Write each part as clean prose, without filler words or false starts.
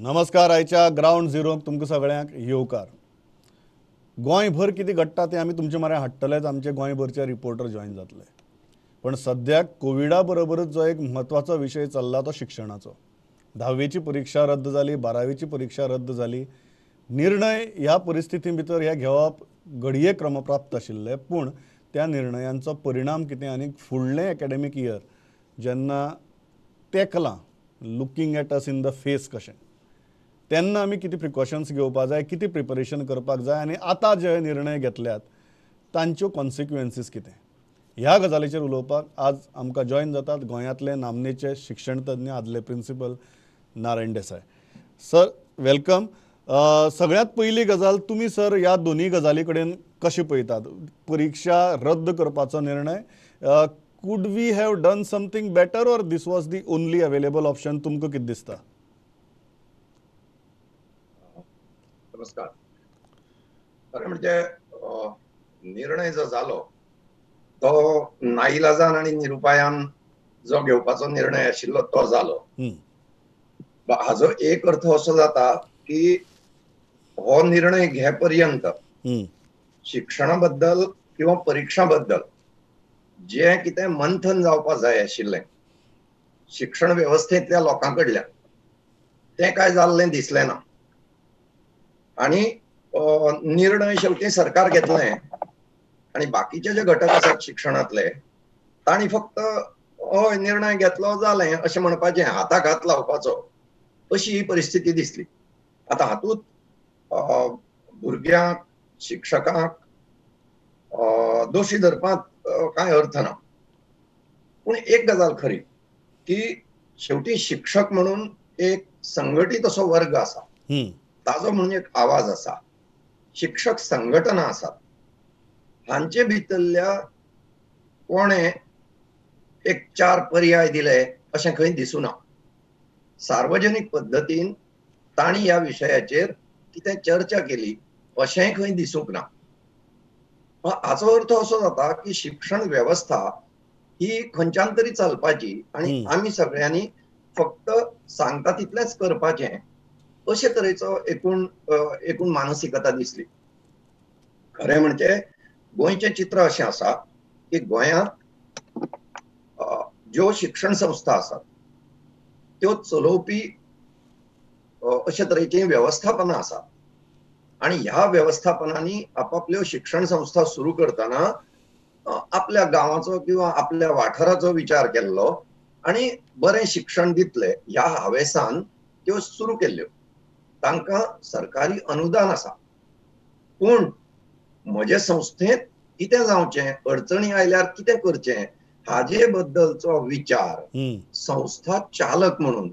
नमस्कार. आयच्या ग्रावंड झिरोक तुमकां सगळ्यांक येवकार. गोंयभर कितें घडटा तें आमी तुमचे म्हऱ्यान हाडटलेच, आमचे गोंयभरचे रिपोर्टर जॉयन जातले. पण सद्याक कोविडा बरोबरच जो एक म्हत्वाचो विशय चल्ला तो शिक्षणाचो. धावेची परिक्षा रद्द जाली, बारावेची परिक्षा रद्द जाली. निर्णय ह्या परिस्थिती भितर हे घेवप घडये क्रमप्राप्त आशिल्ले, पूण त्या निर्णयांचो परिणाम कितें आनी फुडलें एकाडेमीक इयर जेन्ना तेकलां looking at us in the face कशें, तेन्ना आमी कितें प्रिकॉशन्स घेवपाक जाय, कितें प्रिपरेशन करपाक जाय आनी आतां जे निर्णय घेतल्यात तांच्यो कॉन्सिक्वेन्सीस कितें, ह्या गजालीचेर उलोवपाक आज आमकां जॉयन जातात गोंयांतले नामनेचे शिक्षणतज्ञ आदले principal Narayan Desai sir. Welcome. सगळ्यांत पयली गजाल, तुमी सर ह्या दोनूय गजाली कडेन कशें पळयतात? परिक्षा रद्द करपाचो निर्णय, could we have done something better or this was the only available option? तुमकां कितें दिसता? नमस्कार. खरें म्हणजे निर्णय जो जालो तो नाईलाजान आनी निरुपायान जो घेवपाचो निर्णय आशिल्लो तो जालो. हाजो एक अर्थ असो जाता की हो निर्णय घे पर्यंत शिक्षणा बद्दल किंवा परिक्षा बद्दल जे कितें मंथन जावपा जाय आशिल्लें शिक्षण वेवस्थेंतल्या लोकां कडल्यान तें काय जाल्लें दिसलें ना. आनी निर्णय शेवटी सरकार घेतलें आनी बाकीचे जे घटक आसात शिक्षणांतले तांणी फक्त हय निर्णय घेतलो जालें अशें म्हणपाचें, हाताक हात लावपाचो अशी ही परिस्थिती दिसली. आतां हातूंत भुरग्यांक शिक्षकांक दोशी धरपांत कांय अर्थ ना, पूण एक गजाल खरी की शेवटी शिक्षक म्हणून एक संघटीत असो वर्ग आसा, ताजो म्हणून एक आवाज आसा, शिक्षक संघटना आसात, हांचे भितरल्या कोणे एक चार पर्याय दिले अशें खंय दिसुना. सार्वजनीक पद्दतीन तांणी ह्या विशयाचेर कितें चर्चा केली अशेंय खंय दिसूंक ना. हाचो अर्थ असो जाता की शिक्षण वेवस्था ही खंयच्यान तरी चलपाची आनी आमी सगळ्यांनी फक्त सांगता तितलेंच करपाचें अशे तरेचो एकूण एकूण मानसिकता दिसली. खरें म्हणजे गोंयचें चित्र अशें आसा की गोंयांत ज्यो शिक्षण संस्था आसात त्यो चलोवपी अशे तरेची वेवस्थापनां आसात आनी ह्या वेवस्थापनांनी आपापल्यो शिक्षण संस्था सुरू करतना आपल्या गांवाचो किंवा आपल्या वाठाराचो विचार केल्लो आनी बरें शिक्षण दितले ह्या हावेसान त्यो सुरू केल्ल्यो. तांकां सरकारी अनुदान आसा, पूण म्हजे संस्थेंत कितें जावचें, अडचणी आयल्यार कितें करचें हाजे बद्दलचो विचार संस्था चालक म्हणून,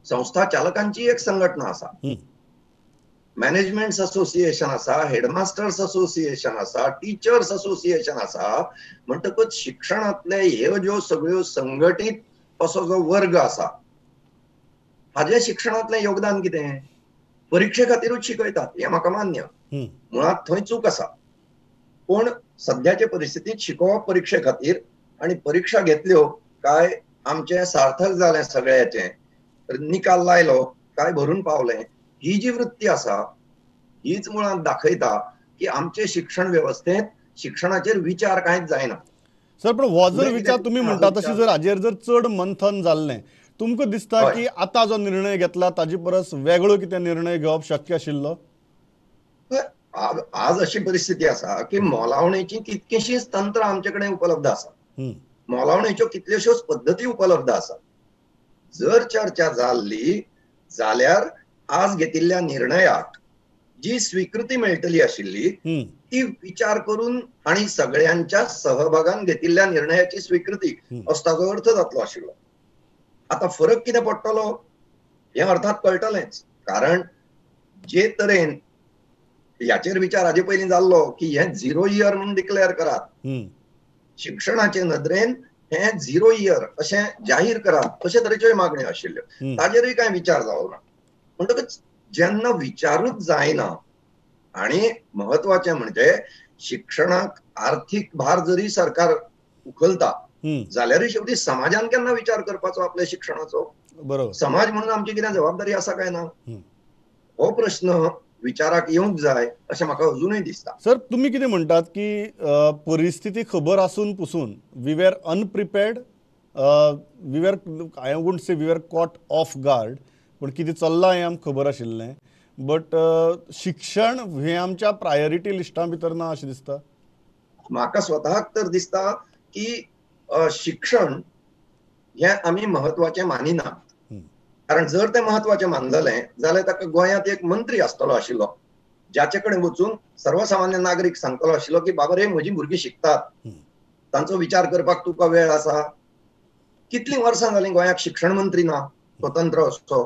संस्था चालकांची एक संघटना आसा, मॅनेजमेंट असोसिएशन आसा, हेडमास्टर्स असोसिएशन आसा, टिचर्स असोसिएशन आसा. म्हणटकच शिक्षणांतले ह्यो ज्यो सगळ्यो संघटीत असो जो वर्ग आसा हाजे शिक्षणांतलें योगदान कितें? परिक्षे खातीरूच शिकयतात हें म्हाका मान्य, मुळांत थंय चूक आसा, पूण सद्याचे परिस्थितींत शिकोवप परिक्षे खातीर आनी परिक्षा घेतल्यो काय आमचें सार्थक जालें सगळ्याचें, निकाल लायलो काय भरून पावलें, ही जी वृत्ती आसा हीच मुळांत दाखयता की आमचे शिक्षण वेवस्थेंत शिक्षणाचेर विचार कांयच जायना. सर, पण हो जर विचार तुमी म्हणटा तशी जर हाजेर जर चड मंथन जाल्लें, तुमकां दिसता की आतां जो निर्णय घेतला ताजे परस वेगळो कितें निर्णय घेवप शक्य आशिल्लो? आज अशी परिस्थिती आसा की मोलावणेची कितकीशींच तंत्रां आमचे कडेन उपलब्ध आसा, मोलावणेच्यो कितल्योश्योच पद्दती उपलब्ध आसा. जर चर्चा जाल्ली जाल्यार आज घेतिल्ल्या निर्णयाक जी स्वीकृती मेळटली आशिल्ली ती विचार करून आनी सगळ्यांच्या सहभागान घेतिल्ल्या निर्णयाची स्वीकृती असो ताजो अर्थ जातलो आशिल्लो. आतां फरक कितें पडटलो हें अर्थात कळटलेंच, कारण जे तरेन ह्याचेर विचार हाजे पयलीं जाल्लो की हें झिरो इयर म्हणून डिक्लेअर करात, शिक्षणाचे नदरेन हें झिरो इयर अशें जाहीर करात अशे तरेच्योय मागण्यो आशिल्ल्यो, ताजेरूय कांय विचार जालो ना. म्हणटकच जेन्ना विचारूच जायना आनी म्हत्वाचें म्हणजे शिक्षणाक आर्थीक भार जरी सरकार उखलता जाल्यारूय शेवटी समाजान केन्ना विचार करपाचो आपल्या शिक्षणाचो? बरोबर. समाज म्हणून आमची कितें जबाबदारी आसा काय ना, हो प्रश्न विचाराक येवंक जाय अशें म्हाका अजुनूय दिसता. सर, तुमी कितें म्हणटात की परिस्थिती खबर आसून पुसून we were unprepared, we were, I won't say we were caught off guard, पूण कितें चल्लां हें आमकां खबर आशिल्लें, बट शिक्षण हें आमच्या प्रायोरिटी लिस्टां भितर ना अशें दिसता. म्हाका स्वताक तर दिसता की शिक्षण हें आमी म्हत्वाचें मानिना, कारण जर तें म्हत्वाचें मानलें जाल्यार ताका गोंयांत एक मंत्री आसतलो आशिल्लो ज्याचे कडेन वचून सर्वसामान्य नागरीक सांगतलो आशिल्लो की बाबा रे म्हजी भुरगीं शिकतात, तांचो विचार करपाक तुका वेळ आसा. कितलीं वर्सां जालीं गोंयाक शिक्षण मंत्री ना स्वतंत्र असो.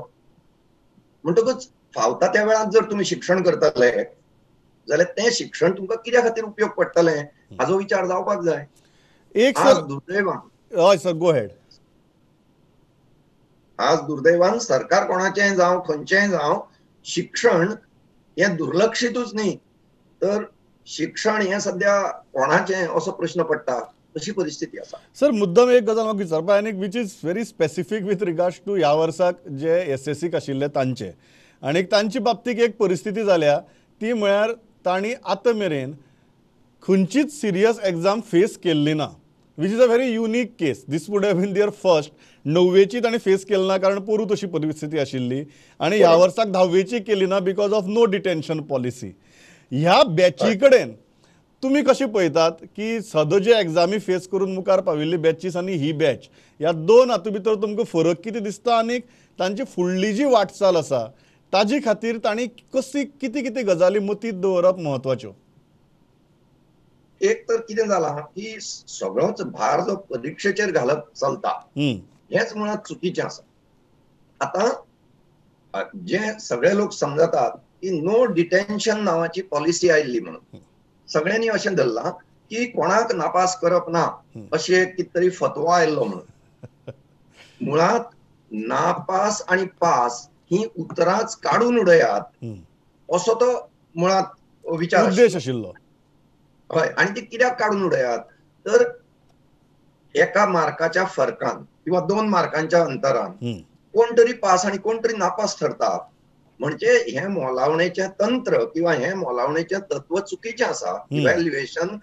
म्हणटकच फावता त्या वेळार जर तुमी शिक्षण करतले जाल्यार तें शिक्षण तुमकां कित्या खातीर उपयोग पडटलें हाजो विचार जावपाक जाय. एक सर दुर्दैवान, हय सर, गो हेड. आज दुर्दैवान सरकार कोणाचें जावं खंयचेंय जावं शिक्षण हें दुर्लक्षितूच न्ही, तर शिक्षण हें सद्या कोणाचें असो प्रश्न पडटा अशी परिस्थिती आसा. सर, मुद्दम एक गजाल म्हाका विचारपा आनी which is very specific with regards to ह्या वर्साक जे एसएससीक आशिल्ले तांचे आनी तांचे बाबतीक एक परिस्थिती जाल्या ती म्हळ्यार तांणी आतां मेरेन खंयचीच सिरियस एग्जाम फेस केल्ली ना, which is a very unique case. This would have been their first. णव्वेची तांणी फेस केली ना कारण पोरूं तशी परिस्थिती आशिल्ली, आनी ह्या वर्साक धाव्वेची केली ना because of no detention policy. ह्या बॅची कडेन तुमी कशें पळयतात की सदां जे एग्जामी फेस करून मुखार पाविल्ली बॅचीस आनी ही बॅच ह्या दोन हातूंत भितर तुमकां फरक कितें दिसता आनी तांची फुडली जी वाटचाल आसा ताजे खातीर तांणी कसली कितें कितें गजाली मतींत दवरप म्हत्वाच्यो? एक तर कितें जालां की सगळोच भार जो परिक्षेचेर घालप चलता हेच मुळांत चुकीचें आसा. आतां जे सगळे लोक समजतात की नो डिटेन्शन नांवाची पॉलिसी आयिल्ली म्हणून सगळ्यांनी अशें धरलां की कोणाक नापास करप ना अशें कितें तरी फतवा आयिल्लो म्हणून. मुळांत नापास आनी पास ही उतरांच काडून उडयात असो तो मुळांत विचार उद्देश आशिल्लो. हय, आनी ती कित्याक काडून उडयात तर एका मार्काच्या फरकान किंवा 2 मार्कांच्या अंतरान कोण तरी पास आनी कोण तरी नापास ठरता. म्हणजे हें मोलावणेचें तंत्र किंवा हें मोलावणेचें तत्व चुकीचें आसा, इव्हॅल्युएशन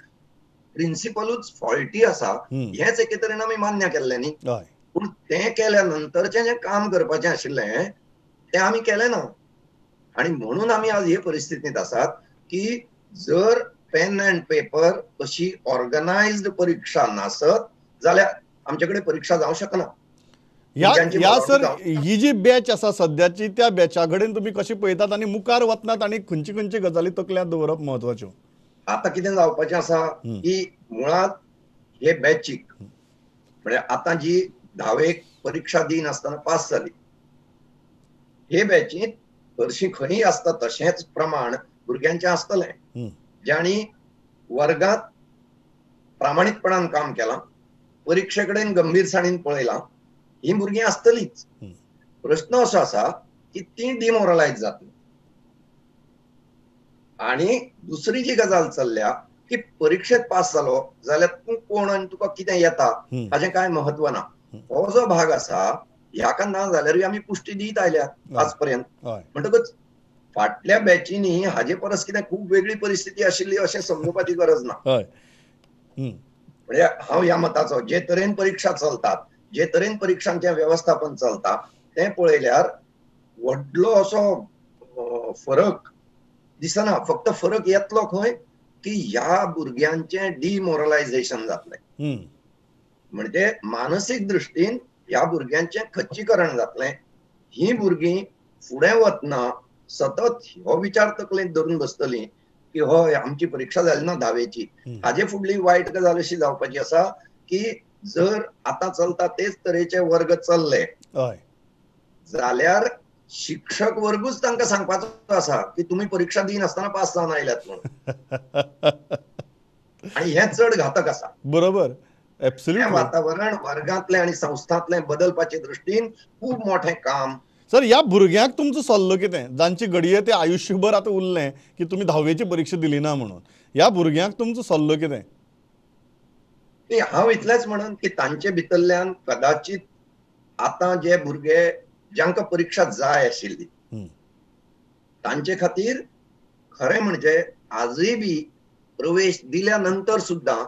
प्रिंसिपलूच फॉल्टी आसा हेंच एके तरेन आमी मान्य केल्लें न्ही. पूण तें केल्या नंतरचें जें काम करपाचें आशिल्लें तें आमी केलें ना, आनी म्हणून आमी आज हे परिस्थितींत आसात की जर पेन अँड पेपर अशी ऑर्गनायज्ड परिक्षा नासत जाल्यार आमचे कडेन परिक्षा जावं शकना. ह्या सर ही जी बॅच आसा सद्याची त्या बॅचा कडेन तुमी कशें पळयतात आनी मुखार वतना आनी खंयची खंयची गजाली तकल्यांत दवरप म्हत्वाच्यो? आतां कितें जावपाचें आसा की मुळांत हे बॅचीक म्हणजे आतां जी धावेक परिक्षा दिनासतना पास जाली हे बॅचींत हरशीं खंय आसता तशेंच प्रमाण भुरग्यांचें आसतलें, ज्यांणी वर्गात प्रामाणीकपणान काम केलां, परिक्षे कडेन गंभीरसाणीन पळयलां, ही भुरगीं आसतलीच. प्रश्न असो आसा की ती डिमोरलायज जातली. आनी दुसरी जी गजाल चल्ल्या की परिक्षेत पास जालो जाल्यार तूं कोण आनी तुका कितें येता हाजें कांय म्हत्व ना. हो जो भाग आसा ह्याका ना जाल्यारूय आमी पुष्टी दीत आयल्या आज पर्यंत. म्हणटकच फाटल्या बॅचींनी हाजे परस कितें खूब वेगळी परिस्थिती आशिल्ली अशें समजुपाची गरज ना. म्हणजे हांव ह्या मताचो, जे तरेन परिक्षा चलतात, जे तरेन परिक्षांचें वेवस्थापन चलता तें पळयल्यार व्हडलो असो फरक दिसना. फक्त फरक येतलो खंय की ह्या भुरग्यांचें डिमोरलायझेशन जातलें, म्हणजे मानसीक दृश्टीन ह्या भुरग्यांचें खच्चीकरण जातलें. ही भुरगीं फुडें वतना सतत हो विचार तकलेंत धरून बसतलीं की हय आमची परिक्षा जाली ना धावेची. हाजे फुडली वायट गजाल अशी जावपाची आसा की जर आतां चलता तेच तरेचे वर्ग चल्ले जाल्यार शिक्षक वर्गूच तांकां सांगपाचो आसा की तुमी परिक्षा दिनासतना पास जावन आयल्यात म्हणून, आनी हें चड घातक आसा. बरोबर, एब्सोल्युटली. वातावरण वर्गांतलें आनी संस्थांतलें बदलपाचे दृश्टीन खूब मोठें काम. सर, ह्या भुरग्यांक तुमचो सल्लो कितें जांचे घडये ते आयुश्यभर आतां उरलें की तुमी धावेची परिक्षा दिली ना म्हणून, ह्या भुरग्यांक तुमचो सल्लो कितें? हांव इतलेंच म्हणून की तांचे भितरल्यान कदाचित आतां जे भुरगे जांकां परिक्षा जाय आशिल्ली तांचे खातीर खरें म्हणजे आजूय बी प्रवेश दिल्या नंतर सुद्दां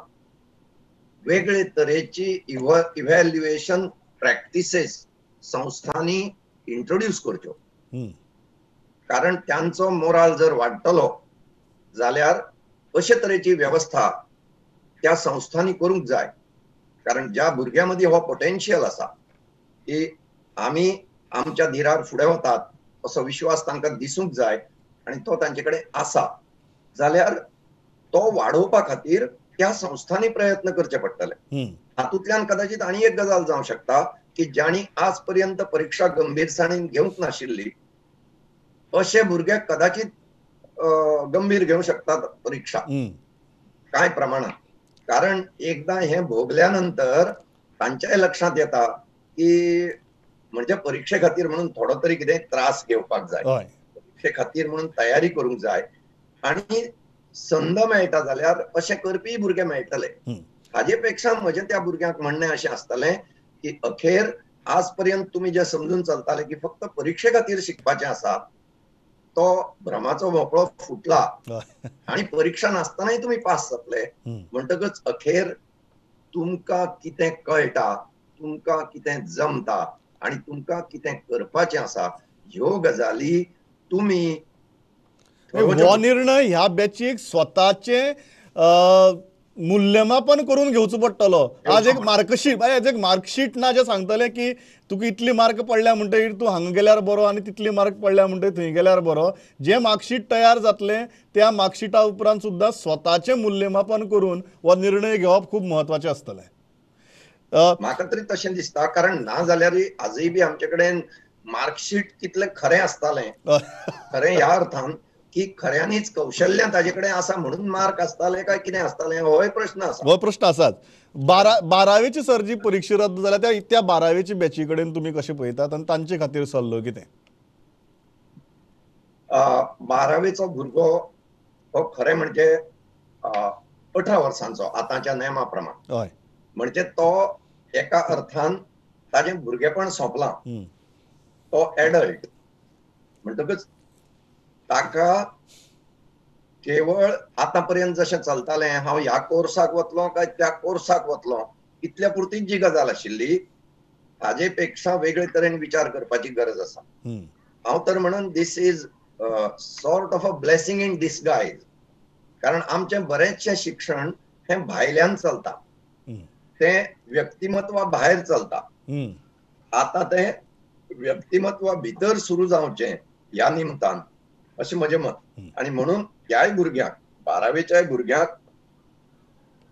वेगळे तरेची इव्हॅल्युएशन प्रॅक्टिसेस संस्थांनी इंट्रोड्यूस करच्यो. कारण त्यांचो मोराल जर वाडटलो जाल्यार अशे तरेची वेवस्था त्या संस्थांनी करूंक जाय. कारण ज्या भुरग्यां मदीं हो पोटेन्शियल आसा की आमी आमच्या धिरार फुडें वतात असो विश्वास तांकां दिसूंक जाय आनी तो तांचे कडेन आसा जाल्यार तो वाडोवपा खातीर त्या संस्थांनी प्रयत्न करचे पडटले. हातूंतल्यान कदाचित आनी एक गजाल जावं शकता की जांणी आज पर्यंत परिक्षा गंभीरसाणीन घेवंक नाशिल्ली अशे भुरगे कदाचित गंभीर घेवं शकतात परिक्षा कांय प्रमाणात. कारण एकदां हें भोगल्या नंतर तांच्याय लक्षांत येता की म्हणजे परिक्षे खातीर म्हणून थोडो तरी कितें त्रास घेवपाक जाय, परिक्षे खातीर म्हणून तयारी करूंक जाय आनी संद मेळटा जाल्यार अशें करपी भुरगे मेळटले. हाजे पेक्षा म्हजें त्या भुरग्यांक म्हणणें अशें आसतलें की अखेर आज पर्यंत तुमी जे समजून चलताले की फक्त परिक्षे खातीर शिकपाचें आसा तो भ्रमाचो भोपळो फुटला आनी परिक्षा नासतनाय तुमी पास जातले. म्हणटकच अखेर तुमकां कितें कळटा, तुमकां कितें जमता आनी तुमकां कितें करपाचें आसा ह्यो गजाली तुमी हो निर्णय ह्या बॅचीक स्वताचे मूल्यमापन करून घेवचो पडटलो. आज एक मार्कशीट, आज एक मार्कशीट ना जे सांगतले की तुका इतली मार्क पडल्या म्हणटगीर तूं हांगा गेल्यार बरो आनी तितली मार्क पडल्या म्हणटगीर थंय गेल्यार बरो. जे मार्कशीट तयार जातलें त्या मार्कशीटा उपरांत सुद्दां स्वताचें मूल्यमापन करून हो निर्णय घेवप खूब म्हत्वाचें आसतलें. म्हाका तरी तशें दिसता. कारण ना जाल्यार आजूय बी आमचे कडेन मार्कशीट कितलें खरें आसतालें, खरें ह्या अर्थान की खऱ्यांनीच कौशल्य ताजे कडेन आसा म्हणून मार्क आसताले काय कितें आसतालें होय प्रश्न आसा. हो प्रश्न आसाच. बारावेची सर जी परिक्षा रद्द जाल्या त्या बारावेची बॅची कडेन तुमी कशें पळयतात आनी तांचे खातीर सल्लो कितें? बारावेचो भुरगो हो खरें म्हणजे 18 वर्सांचो आतांच्या नेमा प्रमाण, हय, म्हणजे तो एका अर्थान ताजें भुरगेपण सोंपलां, तो एडल्ट. म्हणटकच ताका केवळ आतां पर्यंत जशें चलतालें हांव ह्या कोर्साक वतलो काय त्या कोर्साक वतलो इतल्या पुरतीच जी गजाल आशिल्ली ताजे पेक्षा वेगळे तरेन विचार करपाची गरज आसा. हांव तर म्हणून this is sort of a blessing in disguise. कारण आमचें बरेंचशें शिक्षण हें भायल्यान चलता, तें व्यक्तिमत्वा भायर चलता. आतां तें व्यक्तिमत्वा भितर सुरू जावचें ह्या निमतान अशें म्हजें मत. आनी म्हणून ह्याय भुरग्यांक, बारावेच्याय भुरग्यांक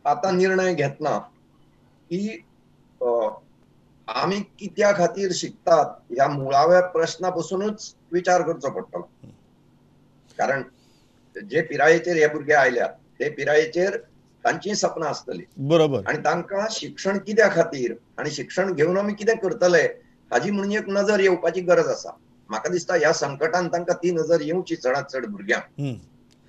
आतां निर्णय घेतना की आमी कित्या खातीर शिकतात ह्या मुळाव्या प्रश्ना पसूनच विचार करचो पडटलो. कारण जे पिरायेचेर हे भुरगे आयल्यात ते पिरायेचेर तांची सपनां आसतली, बरोबर, आनी तांकां शिक्षण कित्या खातीर आनी शिक्षण घेवन आमी कितें करतले हाजी म्हणून एक नजर येवपाची गरज आसा. म्हाका दिसता ह्या संकटान तांकां ती नजर येवची चडांत चड भुरग्यांक.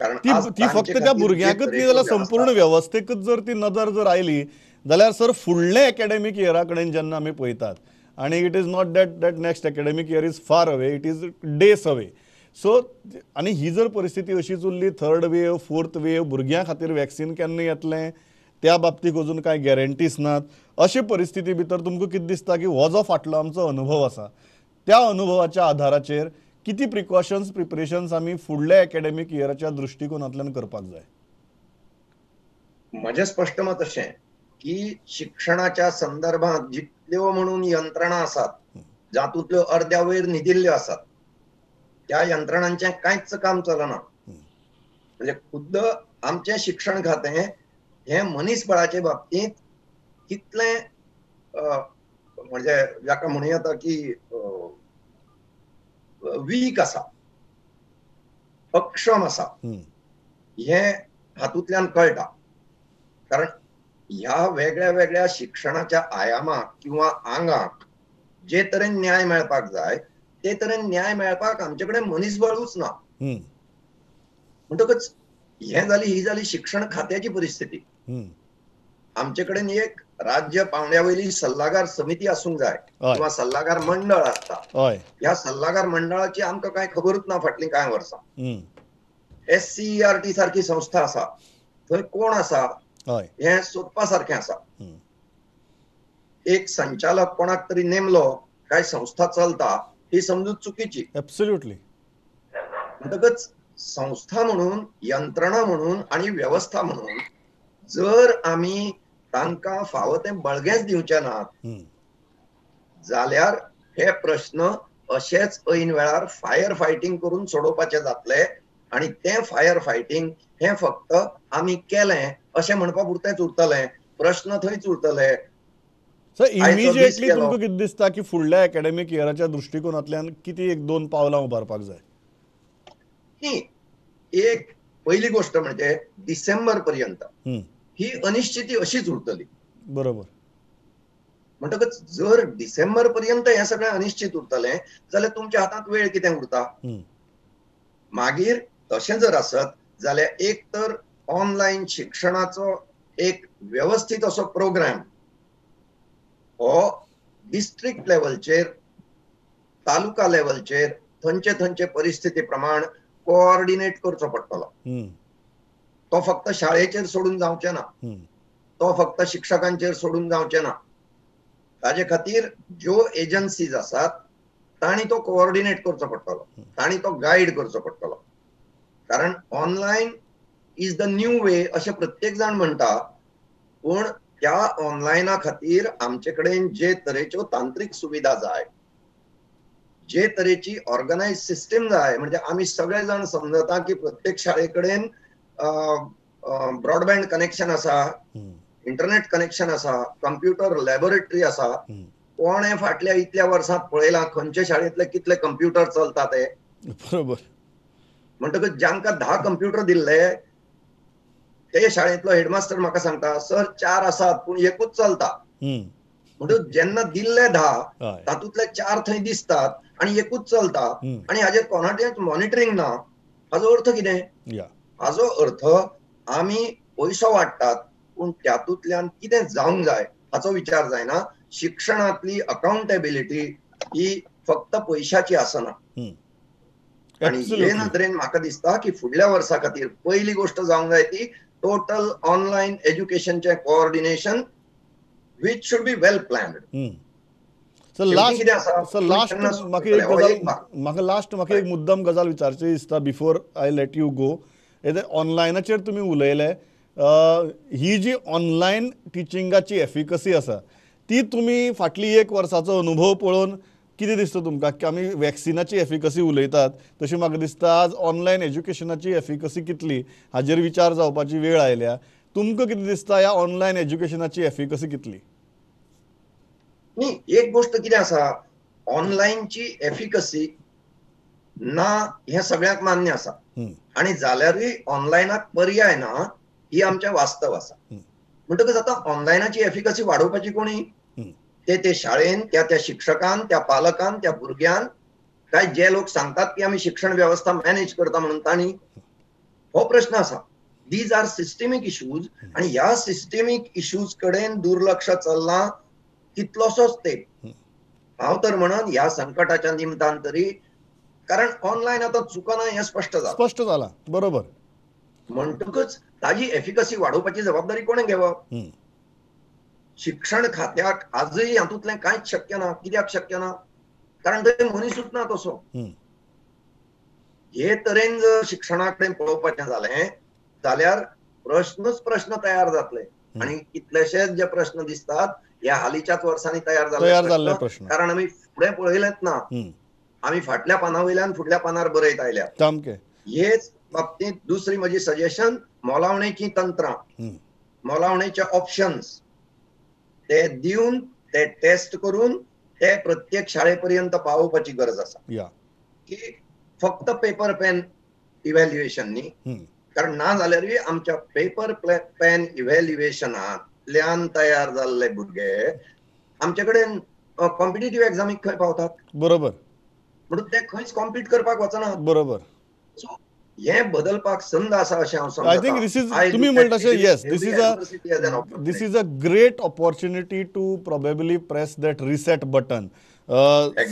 कारण ती फक्त त्या भुरग्यांकच न्ही जाल्यार संपूर्ण वेवस्थेकच जर ती नदर जर आयली जाल्यार सर फुडले एकेडमीक इयरा कडेन जेन्ना आमी पळयतात आनी it is not that that next academic year is far away, it is days away. So आनी ही जर परिस्थिती अशीच उरली, थर्ड वेव फोर्थ वेव, भुरग्यां खातीर वॅक्सिन केन्ना येतलें त्या बाबतीक अजून कांय गॅरंटीज नात. अशे परिस्थिती भितर तुमकां कितें दिसता की हो जो फाटलो आमचो अनुभव आसा त्या अनुभवाच्या आधाराचेर किती प्रिकॉशन्स प्रिपरेशन्स आमी फुडल्या एकेडमीक इयराच्या दृश्टिकोनांतल्यान करपाक जाय? म्हजें स्पश्ट मत अशें की शिक्षणाच्या संदर्भात जितल्यो म्हणून यंत्रणा आसात जातूंतल्यो अर्द्या वयर न्हिदिल्ल्यो आसात त्या यंत्रणांचें कांयच काम चलना. म्हणजे खुद्द आमचें शिक्षण खातें हें मनीसबळाचे बाबतींत कितलें म्हणजे जाका म्हणूं येता की वीक आसा, अक्षम आसा हें हातूंतल्यान कळटा. कारण ह्या वेगळ्या वेगळ्या शिक्षणाच्या आयामाक किंवा आंगाक जे तरेन न्याय मेळपाक जाय ते तरेन न्याय मेळपाक आमचे कडेन मनीसबळूच ना. म्हणटकच हें जाली ही जाली शिक्षण खात्याची परिस्थिती. आमचे कडेन एक राज्य पावंड्या वयली सल्लागार समिती आसूंक जाय किंवा सल्लागार मंडळ आसता. ह्या सल्लागार मंडळाची आमकां कांय खबरूच ना फाटलीं कांय वर्सां. SCERT सारकी संस्था आसा, थंय कोण आसा हें सोदपा सारकें आसा. एक संचालक कोणाक तरी नेमलो काय संस्था चलता ही समजूत चुकीची. एब्सोल्युटली. म्हणटकच संस्था म्हणून, यंत्रणा म्हणून आनी वेवस्था म्हणून जर आमी तांकां फावो तें बळगेंच दिवचे नात जाल्यार हे प्रश्न अशेच ऐन वेळार फायर फायटींग करून सोडोवपाचे जातले आनी तें फायर फायटींग हें फक्त आमी केलें अशें म्हणपा पुरतेंच उरतलें, प्रश्न थंयच उरतले. सर इमिजिएटली तुमकां कितें दिसता की फुडल्या एकॅडमीक इयराच्या दृश्टिकोनांतल्यान कितें एक दोन पावलां उबारपाक जाय? एक पहिली गोष्ट म्हणजे डिसेंबर पर्यंत ही अनिश्चिती अशीच उरतली. बरोबर. म्हणटकच जर डिसेंबर पर्यंत हें सगळें अनिश्चित उरतलें जाल्यार तुमच्या हातांत वेळ कितें उरता? मागीर तशें जर आसत जाल्यार एक तर ऑनलायन शिक्षणाचो एक व्यवस्थीत असो प्रोग्राम हो डिस्ट्रिक्ट लेवलचेर, तालुका लेवलचेर थंयचे थंयचे परिस्थिती प्रमाण कोऑर्डिनेट करचो पडटलो. तो फक्त शाळेचेर सोडून जावचें ना, तो फक्त शिक्षकांचेर सोडून जावचें ना. ताजे खातीर ज्यो एजन्सीज आसात तांणी तो कोऑर्डिनेट करचो पडटलो, तांणी तो गायड करचो पडटलो. कारण online is the new way अशें प्रत्येक जाण म्हणटा, पूण त्या ऑनलायना खातीर आमचे कडेन जे तरेच्यो तांत्रीक सुविधा जाय, जे तरेची ऑर्गनायज सिस्टीम जाय, म्हणजे आमी सगळे जाण समजता की प्रत्येक शाळे कडेन ब्रॉडबँड कनेक्शन आसा, इंटरनेट कनेक्शन आसा, कंप्युटर लॅबोरेटरी आसा. कोणें फाटल्या इतल्या वर्सांत पळयलां खंयचे शाळेंतले कितले कंप्युटर चलता ते? बरोबर. म्हणटकच जांकां 10 कंप्युटर दिल्ले ते शाळेंतलो हेडमास्टर म्हाका सांगता, सर 4 आसात पूण एकूच चलता. म्हणटकच जेन्ना दिल्ले 10 तातूंतले 4 थंय दिसतात आनी एकूच चलता आनी हाजेर कोणाचेंच मॉनिटरींग ना, हाजो अर्थ कितें? हाजो अर्थ आमी पयसो वाडटात पूण त्यातूंतल्यान कितें जावंक जाय हाचो विचार जायना. शिक्षणांतली अकाउंटेबिलिटी ही फक्त पयशाची आसना. आनी हे नदरेन म्हाका दिसता की फुडल्या वर्सा खातीर पहिली गोष्ट जावंक जाय ती टोटल ऑनलायन एज्युकेशनचें coordination which should be well planned. Sir last म्हाका लास्ट म्हाका एक मुद्दम गजाल विचारची दिसता before I let you go. ऑनलायनाचेर तुमी उलयले, ही जी ऑनलायन टिचिंगाची एफिकसी आसा ती तुमी फाटली एक वर्साचो अनुभव पळोवन कितें दिसता तुमकां की आमी वॅक्सिनाची एफिकसी उलयतात तशी म्हाका दिसता आज ऑनलायन एज्युकेशनाची एफिकसी कितली हाजेर विचार जावपाची वेळ आयल्या. तुमकां कितें दिसता ह्या ऑनलायन एज्युकेशनाची एफिकसी कितली? न्ही, एक गोष्ट कितें आसा, ऑनलायनची एफिकसी ना हें सगळ्यांक मान्य आसा आनी जाल्यारूय ऑनलायनाक पर्याय ना ही आमचें वास्तव आसा. म्हणटकच आतां ऑनलायनाची एफिकसी वाडोवपाची कोणी? ते ते शाळेन, त्या त्या शिक्षकान, त्या पालकान, त्या भुरग्यान, काय जे लोक सांगतात की आमी शिक्षण वेवस्था मॅनेज करता म्हणून तांणी? हो प्रश्न आसा. These are systemic issues आनी ह्या सिस्टमीक इश्यूज कडेन दुर्लक्ष चल्लां कितलोसोच तेंप. हांव तर म्हणन ह्या संकटाच्या निमतान तरी, कारण ऑनलायन आतां चुकना हें स्पश्ट जालां. स्पश्ट जालां, बरोबर. म्हणटकच ताजी एफिकसी वाडोवपाची जबाबदारी कोणें घेवप? शिक्षण खात्याक आजूय हातूंतलें कांयच शक्य ना. कित्याक शक्य ना? कारण थंय मनीसूच ना तसो. हे तरेन जर शिक्षणा कडेन पळोवपाचें जालें जाल्यार प्रश्नच प्रश्न तयार जातले आनी कितलेशेच जे प्रश्न दिसतात ह्या हालींच्याच वर्सांनी तयार जाल्ले प्रश्न, कारण आमी फुडें पळयलेंच ना, आमी फाटल्या पाना वयल्यान फुडल्या पानार बरयत आयल्या. हेच बाबतींत दुसरी म्हजी सजेशन, मोलावणेचीं तंत्रां, मोलावणेचे ऑप्शन्स ते दिवन ते टेस्ट करून ते प्रत्येक शाळे पर्यंत पावोवपाची गरज आसा. की फक्त पेपर पेन इव्हॅल्युएशन न्ही, कारण ना जाल्यारूय आमच्या पेपर पेन इव्हॅल्युएशनांतल्यान तयार जाल्ले भुरगे आमचे कडेन कॉम्पिटेटिव्ह एग्जामीक खंय पावतात? बरोबर. म्हणून ते खंयच कॉम्पीट करपाक वचना. बरोबर. सो हे बदलपाक संद आसा अशें हांव समजता. I think this is, तुमी म्हणटा तशें, yes, this is a great opportunity to probably press that reset button.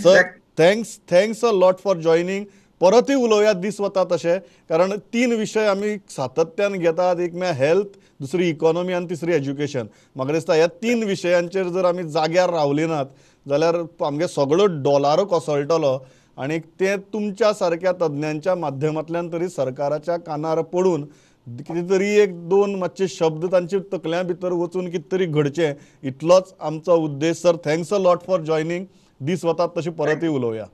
Sir, thanks a lot for joining. परतूय उलोवया दीस वता तशें, कारण तीन विशय आमी सातत्यान घेतात, एक म्हळ्यार हेल्थ, दुसरी इकॉनॉमी आनी तिसरी एज्युकेशन. म्हाका दिसता ह्या तीन विशयांचेर जर आमी जाग्यार रावली नात जाल्यार आमगे सगळो डॉलारो कोसळटलो आनी तें तुमच्या सारक्या तज्ञांच्या माध्यमांतल्यान तरी सरकाराच्या कानार पडून कितें तरी एक दोन मातशे शब्द तांचे तकल्यां भितर वचून कितें तरी घडचें, इतलोच आमचो उद्देश. Sir, thanks a lot for joining. दीस वतात तशें परतूय उलोवया.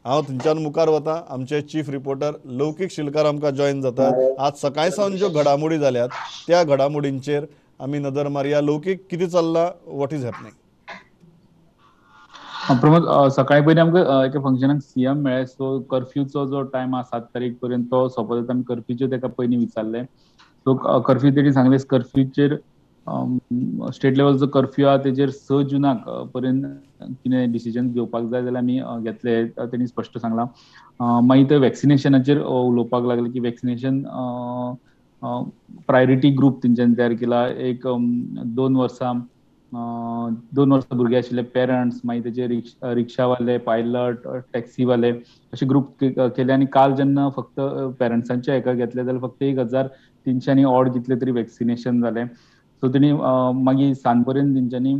हांव थंयच्यान मुखार वता. आमचे चीफ रिपोर्टर लौकीक शिलकार आमकां जॉयन जातात. आज सकाळी सावन ज्यो घडामोडी जाल्यात त्या घडामोडींचेर आमी नदर मारया. लौकीक, कितें चल्लां, what is happening? Pramod, सकाळी पयलीं आमकां एका फंक्शनाक सीएम मेळ्ळे. सो कर्फ्यूचो जो टायम आसा 7 तारीख पर्यंत तो सोंपत येता. आमी कर्फ्यूचेर ताका पयलीं विचारलें. सो कर्फ्यू तेणी सांगलें, कर्फ्यूचेर स्टेट लेवलचो कर्फ्यू आहा तेजेर 6 जुनाक पर्यंत कितें डिसिजन घेवपाक जाय जाल्यार आमी घेतले, तेणी स्पश्ट सांगलां. मागीर ते वॅक्सिनेशनाचेर उलोवपाक लागले की वॅक्सिनेशन प्रायोरिटी ग्रूप तेंच्यांनी तयार केला. एक 2 वर्सां भुरगे आशिल्ले पेरंट्स, मागीर तेजे रिक्षावाले, पायलट, टॅक्सीवाले अशे ग्रूप केले. आनी काल जेन्ना फक्त पेरंट्सांचे हेका घेतले जाल्यार फक्त 1300 आनी ऑड कितले तरी वॅक्सिनेशन जालें. सो तेणी मागीर सांज पर्यंत तेंच्यांनी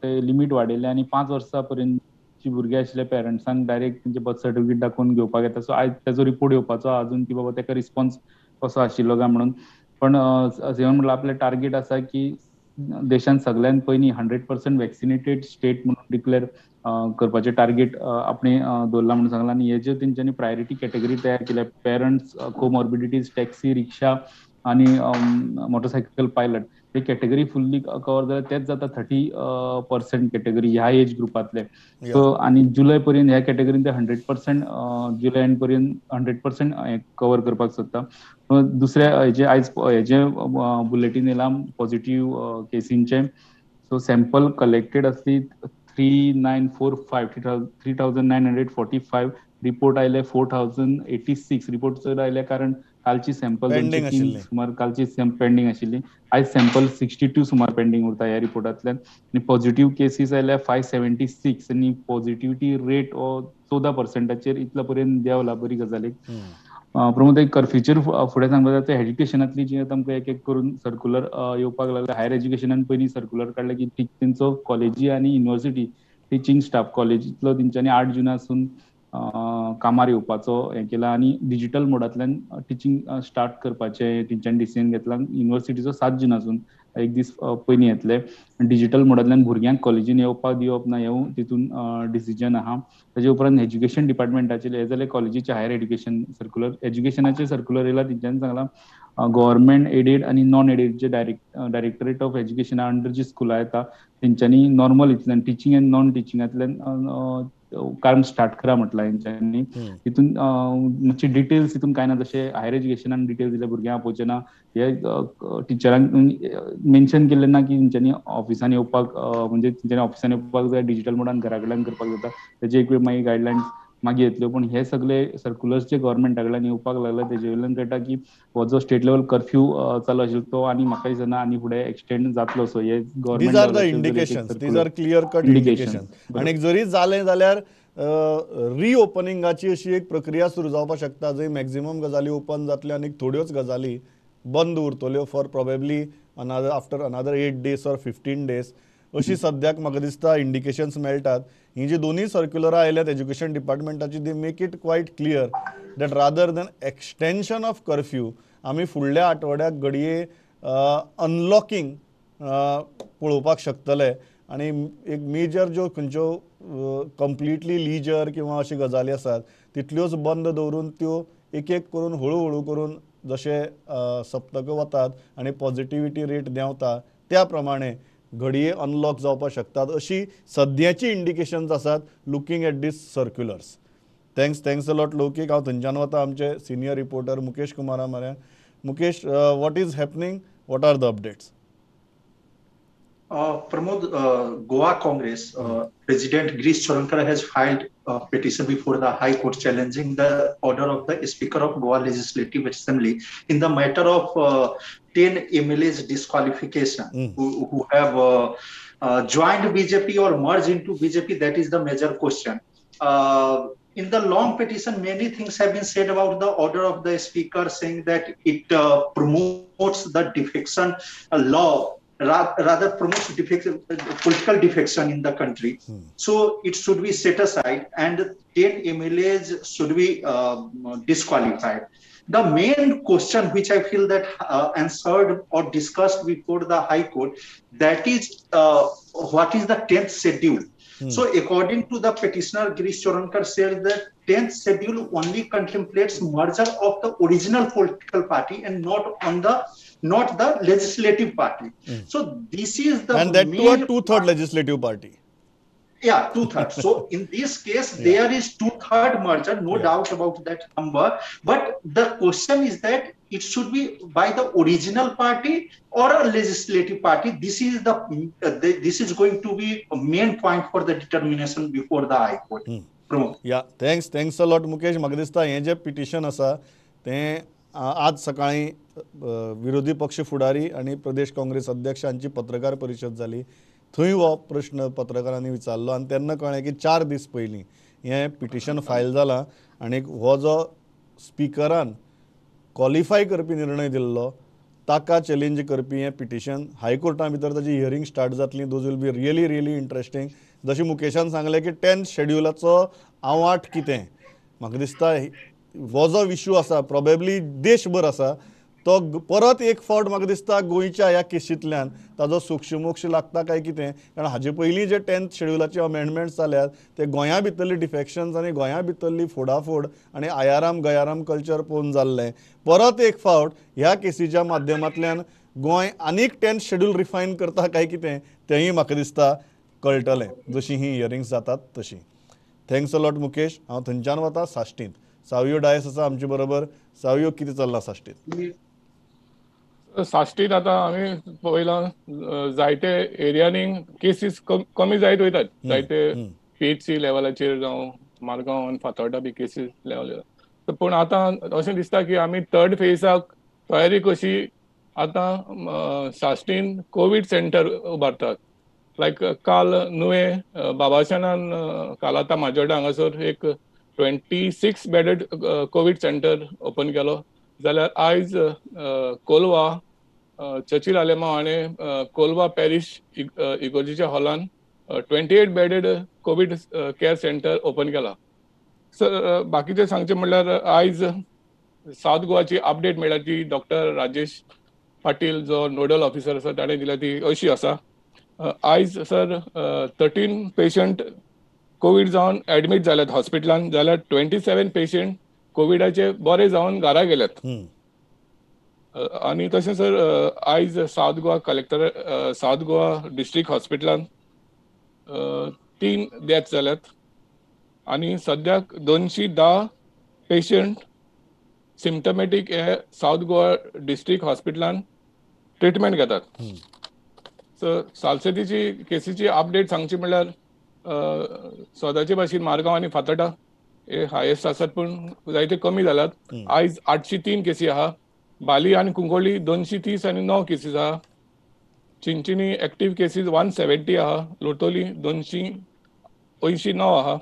ते लिमीट वाडयले आनी 5 वर्सां पर्यंतची भुरगीं आशिल्ल्या पेरंट्सांक डायरेक्ट तेंचे बर्थ सर्टिफिकेट दाखोवन घेवपाक येता. सो आयज तेजो रिपोर्ट येवपाचो आजून की बाबा तेका रिस्पॉन्स कसो आशिल्लो काय म्हणून. पण सीएमान म्हणल्यार आपलें टार्गेट आसा की देशांत सगळ्यात पयलीं 100% वॅक्सिनेटेड स्टेट म्हणून डिक्लेअर करपाचें टार्गेट आपणे दवरलां म्हणून सांगलां. आनी हेज्यो तेंच्यांनी प्रायोरिटी कॅटेगरी तयार केल्या, पेरंट्स, कोमॉर्बिडिटीज, टॅक्सी, रिक्षा आनी मोटरसायकल पायलट, हे कॅटेगरी फुल्ली कवर जाल्यार तेच जाता 30% कॅटेगरी ह्या एज ग्रुपांतले. सो आनी जुलय पर्यंत ह्या कॅटेगरीन ते 100% जुलय एंड पर्यंत 100% कवर करपाक सोदता. दुसऱ्या हेजे आयज हेजे बुलेटीन येयलां पॉझिटिव्ह केसींचे. सो सॅम्पल कलेक्टेड आसली 3945, 3945, रिपोर्ट आयले 4086. रिपोर्ट चड आयले कारण कालची सॅम्पल सुमार कालची पेंडींग आशिल्ली. आयज सॅम्पल 62 सुमार पेंडींग उरता ह्या रिपोर्टांतल्यान. आनी पॉझिटिव्ह केसीस आयल्या 576 आनी पॉझिटिव्हिटी रेट हो 14%चेर इतलो पर्यंत देंवला. बरी गजाल एक. प्रमोद, एक कर्फ्यूचेर फुडें सांगपाक जाय. एज्युकेशनांतली जी आतां आमकां एक एक करून सर्कुलर येवपाक लागले. हायर एज्युकेशनान पयलीं सर्कुलर काडलें की तेंचो कॉलेजी आनी युनिवर्सिटी टिचींग स्टाफ कॉलेजींतलो तेंच्यांनी 8 जुनासून कामार येवपाचो हें केला आनी डिजिटल मोडांतल्यान टिचींग स्टार्ट करपाचें तेंच्यांनी डिसिजन घेतलां. युनिवर्सिटीचो 7 जुनासून एक दीस पयलीं येतले. डिजिटल मोडांतल्यान भुरग्यांक कॉलेजीन येवपाक दिवप ना हें तितून डिसिजन आहा. ताजे उपरांत एज्युकेशन डिपार्टमेंटाचेर हें जालें कॉलेजीचें हायर एज्युकेशन सर्कुलर. एज्युकेशनाचें सर्कुलर येयलां, तेंच्यांनी सांगलां गव्हर्मेंट एडेड आनी नॉन एडेड जे डायरेक्टरेट ऑफ एज्युकेशना अंडर जी स्कुलां येता तेंच्यांनी नॉर्मल इतल्यान टिचींग एंड नॉन टिचिंगांतल्यान काम स्टार्ट करा म्हटलां तेंच्यांनी. तितून मातशी डिटेल्स तितून कांय ना, जशें हायर एज्युकेशनान डिटेल्स दिले भुरग्यांक आपोवचें ना, हे टिचरांक मेन्शन केल्लें ना की तेंच्यांनी ऑफिसान येवपाक, म्हणजे तेंच्यांनी ऑफिसान येवपाक जाय, डिजिटल मोडान घरा कडल्यान करपाक जाता, तेजे एक वेळ मागीर गायडलायन्स मागीर येतल्यो. पण हे सगळे सर्कुलर्स जे गव्हर्मेंटा कडल्यान येवपाक लागले तेजे वयल्यान कळटा की हो जो स्टेट लेवल कर्फ्यू चालू आशिल्लो तो आनी म्हाका दिसना आनी फुडें एक्सटेंड जातलो. सो हे government these are the indications, these are clear cut indications. आनी जरी जालें जाल्यार रिओपनिंगाची अशी एक प्रक्रिया सुरू जावपाक शकता जंय मॅक्झिमम गजाली ओपन जातल्यो आनी थोड्योच गजाली बंद उरतल्यो for probably another after another 8 days or 15 days अशी सद्याक म्हाका दिसता इंडिकेशन्स मेळटात. ही जी दोनूय सर्क्युलरां आयल्यात education डिपार्टमेंटाची, they make it quite clear that rather than extension of curfew आमी फुडल्या आठवड्याक घडये अनलॉकींग पळोवपाक शकतले आनी एक मेजर ज्यो खंयच्यो कंप्लिटली लिजर किंवा अशी गजाली आसात तितल्योच बंद दवरून त्यो एक एक करून हळू हळू करून जशे सप्तक वतात आनी पॉझिटिविटी रेट देंवता त्या प्रमाणे घडये अनलॉक जावपाक शकतात अशी सद्याची इंडिकेशन्स आसात looking at these circulars. Thanks a lot Laukik. हांव थंयच्यान वता आमचे सिनियर रिपोर्टर मुकेश कुमारा म्हऱ्यान. Mukesh, what is happening, what are the updates? Pramod, Goa Congress President Girish Chodankar has filed a petition before the High Court challenging the order of the Speaker of Goa Legislative Assembly in the matter of 10 MLAs disqualification who have joined BJP or merged into BJP. That is the major question. In the long petition, many things have been said about the order of the Speaker, saying that it promotes the defection law, rather promotes defection, political defection in the country. So it should be set aside and 10 MLAs should be disqualified. The main question which I feel that answered or discussed before the High Court, that is what is the 10th schedule? So according to the petitioner, Girish Chodankar said that 10th schedule only contemplates merger of the original political party and not the legislative party. So this is the and that to a two-third legislative party. Yeah, two-thirds. So in this case, there is two-third merger, no doubt about that number. But the question is that it should be by the original party or a legislative party. This is the this is going to be a main point for the determination before the High Court. Yeah, thanks a lot, Mukesh. म्हाका दिसता हें जें petition आसा तें आज सकाळीं विरोधी पक्ष फुडारी आनी प्रदेश काँग्रेस अध्यक्ष हांची पत्रकार परिशद जाली, थंय हो प्रश्न पत्रकारांनी विचारलो आनी तेन्ना कळ्ळें की 4 दीस पयलीं हें पिटिशन फायल जालां आनी हो जो स्पिकरान क्वॉलिफाय करपी निर्णय दिल्लो ताका चॅलेंज करपी हें पिटिशन हायकोर्टा भितर ताजी हियरींग स्टार्ट जातली. Those will be really really interesting. जशें मुकेशान सांगलें की 10th शेड्युलाचो आवाठ कितें, म्हाका दिसता हो जो इशू आसा प्रोबेबली देशभर आसा तो परत एक फावट म्हाका दिसता गोंयच्या ह्या केशींतल्यान ताजो सूक्षमोक्ष लागता काय कितें, कारण हाजे पयलीं जे 10th शेड्युलाचे अमेंडमेंट्स जाल्यात ते गोंया भितरली डिफेक्शन्स आनी गोंया भितरली फोडाफोड आनी आयाराम गयाराम कल्चर पळोवन जाल्लें. परत एक फावट ह्या केसीच्या माध्यमांतल्यान गोंय आनीक 10th schedule refine करता काय कितें तेंय म्हाका दिसता कळटलें जशीं हीं हियरिंग्स जातात तशीं. Thanks a lot Mukesh. हांव थंयच्यान वता साश्टींत. सावयो डायस आसा आमचे बरोबर. सावयो, कितें चल्लां साश्टींत? साश्टीत आतां आमी पळयलां जायते एरियांनी केसीस कमी जायत वयतात, जायते PHC लेवलाचेर जावं मारगांव आनी फातोर्डा बी केसीस लेवल. पूण आतां अशें दिसता की आमी थर्ड फेजाक तयारी कशी आतां साश्टीन कोवीड सेंटर उबारतात. लायक काल नुवें बाबाशनान कालाता माजोर्डा हांगासर एक 26 बेडेड कोवीड सेंटर ओपन केलो, जाल्यार आयज कोलवा चर्चिल आलेमांव हाणें कोलवा पॅरिश इगोर्जीच्या हॉलान 28 bedded COVID care centre open केला. सर बाकीचे सांगचें म्हणल्यार आयज सावथ गोवाची अपडेट मेळ्ळ्या ती डॉक्टर राजेश पाटील जो नोडल ऑफिसर आसा ताणें दिल्या ती अशी आसा. आयज सर 13 पेशंट कोवीड जावन एडमीट जाल्यात हॉस्पिटलान, जाल्यार 27 पेशंट कोविडाचे बरे जावन घरा गेल्यात. आनी तशें सर आयज South Goa collector South Goa district हॉस्पिटलान 3 death जाल्यात आनी सद्याक 210 पेशंट सिम्टमॅटीक हे सावथ गोवा डिस्ट्रिक्ट हॉस्पिटलान ट्रिटमेंट घेतात. सो सालसेतीची केसीची अपडेट सांगची म्हणल्यार सदांचे भाशेन मारगांव आनी फातोर्डा हे हायेस्ट आसात, पूण जायते कमी जाल्यात. आयज 803 केसी आहा, बाली आनी कुंकोळी 230 आनी 9 केसीस आहा, चिंचिनी एक्टीव केसीस 170 आहा, लोटोली 289 आहा,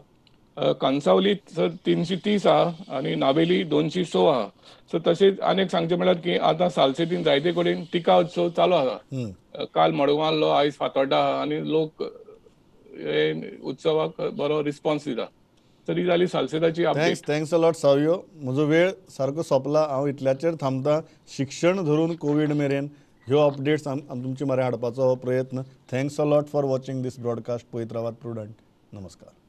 कांसावली सर 330 आहा आनी नावेली 206 आहा. सो तशेंच आनी एक सांगचें म्हणल्यार की आतां सालसेतीन जायते कडेन टिका उत्सव चालू आसा. काल मडगांव आसलो, आयज फातोर्डा आहा आनी लोक हे उत्सवाक बरो रिस्पॉन्स दिता. तरी जाली सालसेताची update. Thanks a lot Savio. म्हजो वेळ सारको सोंपला, हांव इतल्याचेर थांबता. शिक्षण धरून कोवीड मेरेन ह्यो अपडेट्स तुमचे मरे हाडपाचो हो प्रयत्न. Thanks a lot for watching this broadcast. पळयत रावात प्रुडंट. नमस्कार.